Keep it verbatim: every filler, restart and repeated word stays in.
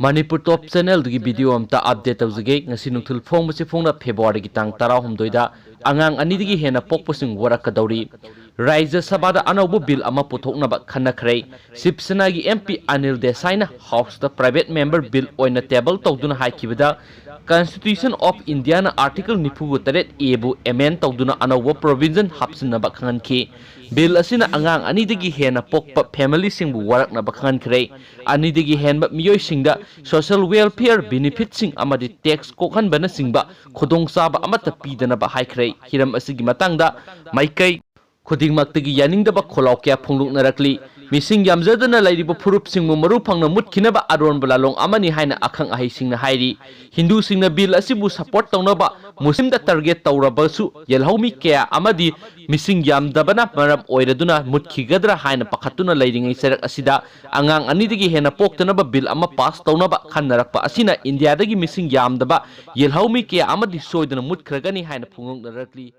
ꯃꯅꯤꯄꯨꯔ ꯇꯣꯞ ꯆꯦꯅꯦꯜꯗꯒꯤ video ꯑꯝꯇ update ꯇꯧꯖꯒꯦ꯫ ꯉꯁꯤ ꯅꯨꯡꯊꯤꯜ ꯐꯣꯡꯕꯁꯤ ꯐꯣꯡꯅ ꯐꯦꯕ꯭ꯔꯨꯋꯥꯔꯤꯒꯤ ꯇꯥꯡ ꯇꯔꯥꯍꯨꯝꯗꯣꯏꯗ ꯑꯉꯥꯡ ꯑꯅꯤꯗꯒꯤ ꯍꯦꯟꯅ ꯄꯣꯛꯄꯁꯤꯡ ꯋꯥꯔꯛꯀꯗꯧꯔꯤ꯫ ꯔꯥꯖ꯭ꯌ ꯁꯚꯥꯗ ꯑꯅꯧꯕ ꯕꯤꯜ ꯑꯃ ꯄꯨꯊꯣꯛꯅꯕ ꯈꯟꯅꯈ꯭ꯔꯦ꯫ ꯁꯤꯕ ꯁꯦꯅꯥꯒꯤ ꯑꯦꯝ ꯄꯤ ꯑꯅꯤꯜ ꯗꯦꯁꯥꯏꯅ ꯍꯥꯎꯁꯇ ꯄ꯭ꯔꯥꯏꯚꯦꯠ ꯃꯦꯝꯕꯔ ꯕꯤꯜ ꯑꯣꯏꯅ ꯇꯦꯕꯜ ꯇꯧꯗꯨꯅ ꯍꯥꯏꯈꯤꯕꯗ, Constitution of Indiaꯅ ꯑꯥꯔꯇꯤꯀꯜ ꯅꯤꯐꯨꯒ ꯇꯔꯦꯠ ꯑꯦꯕꯨ ꯑꯦꯃꯦꯟ ꯇꯧꯗꯨꯅ ꯑꯅꯧꯕ ꯄ꯭ꯔꯣꯚꯤꯖꯟ ꯍꯥꯞꯆꯤꯟꯅꯕ ꯈꯪꯍꯟꯈꯤ꯫ ꯕꯤꯜ ꯑꯁꯤꯅ ꯑꯉꯥꯡ ꯑꯅꯤꯗꯒꯤ ꯍꯦꯟꯅ ꯄꯣꯛꯄ ꯐꯦꯃꯤꯂꯤꯁꯤꯡꯕꯨ ꯋꯥꯔꯛꯅꯕ ꯈꯪꯍꯟꯈ꯭ꯔꯦ꯫ ꯑꯅꯤꯗꯒꯤ ꯍꯦꯟꯕ ꯃꯤꯑꯣꯏꯁꯤꯡꯗ ꯁꯣꯁꯤꯌꯦꯜ ꯋꯦꯜꯐꯤꯌꯔ ꯕꯦꯅꯤꯐꯤꯠꯁꯤꯡ ꯑꯃꯗꯤ ꯇꯦꯛꯁ ꯀꯣꯛꯍꯟꯕꯅꯆꯤꯡꯕ ꯈꯨꯗꯣꯡꯆꯥꯕ ꯑꯃꯠꯇ ꯄꯤꯗꯅꯕ ꯍꯥꯏꯈ꯭ꯔꯦ꯫ ꯍꯤꯔꯝ ꯑꯁꯤꯒꯤ ꯃꯇꯥꯡꯗ ꯃꯥꯏꯀꯩ ꯈꯨꯗꯤꯡꯃꯛꯇꯒꯤ ꯌꯥꯅꯤꯡꯗꯕ ꯈꯣꯜꯂꯥꯎ ꯀꯌꯥ ꯐꯣꯡꯗꯣꯛꯅꯔꯛꯂꯤ꯫ ꯃꯤꯁꯤꯡ ꯌꯥꯝꯖꯗꯅ ꯂꯩꯔꯤꯕ ꯐꯨꯔꯨꯞꯁꯤꯡꯕꯨ ꯃꯔꯨ ꯐꯪꯅ ꯃꯨꯠꯈꯤꯅꯕ ꯑꯔꯣꯟꯕ ꯂꯥꯂꯣꯡ ꯑꯃꯅꯤ ꯍꯥꯏꯅ ꯑꯈꯪ ꯑꯍꯩꯁꯤꯡꯅ ꯍꯥꯏꯔꯤ꯫ ꯍꯤꯟꯗꯨꯁꯤꯡꯅ ꯕꯤꯜ ꯑꯁꯤꯕꯨ ꯁꯄꯣꯔꯠ ꯇꯧꯅꯕ ꯃꯨꯁꯂꯤꯝꯗ ꯇꯥꯔꯒꯦꯠ ꯇꯧꯔꯕꯁꯨ, ꯌꯦꯜꯍꯧꯃꯤ ꯀꯌꯥ ꯑꯃꯗꯤ ꯃꯤꯁꯤꯡ ꯌꯥꯝꯗꯕꯅ ꯃꯔꯝ ꯑꯣꯏꯔꯗꯨꯅ ꯃꯨꯠꯈꯤꯒꯗ꯭ꯔꯥ ꯍꯥꯏꯅ ꯄꯥꯈꯠꯇꯨꯅ ꯂꯩꯔꯤꯉꯩ ꯆꯩꯔꯛ ꯑꯁꯤꯗ ꯑꯉꯥꯡ ꯑꯅꯤꯗꯒꯤ ꯍꯦꯟꯅ ꯄꯣꯛꯇꯅꯕ ꯕꯤꯜ ꯑꯃ ꯄꯥꯁ ꯇꯧꯅꯕ ꯈꯟꯅꯔꯛꯄ ꯑꯁꯤꯅ ꯏꯟꯗꯤꯌꯥꯗꯒꯤ ꯃꯤꯁꯤꯡ ꯌꯥꯝꯗꯕ ꯌꯦꯜꯍꯧꯃꯤ ꯀꯌꯥ ꯑꯃꯗꯤ ꯁꯣꯏꯗꯅ ꯃꯨꯠꯈ꯭ꯔꯒꯅꯤ ꯍꯥꯏꯅ ꯐꯣꯡꯗꯣꯛꯅꯔꯛꯂꯤ꯫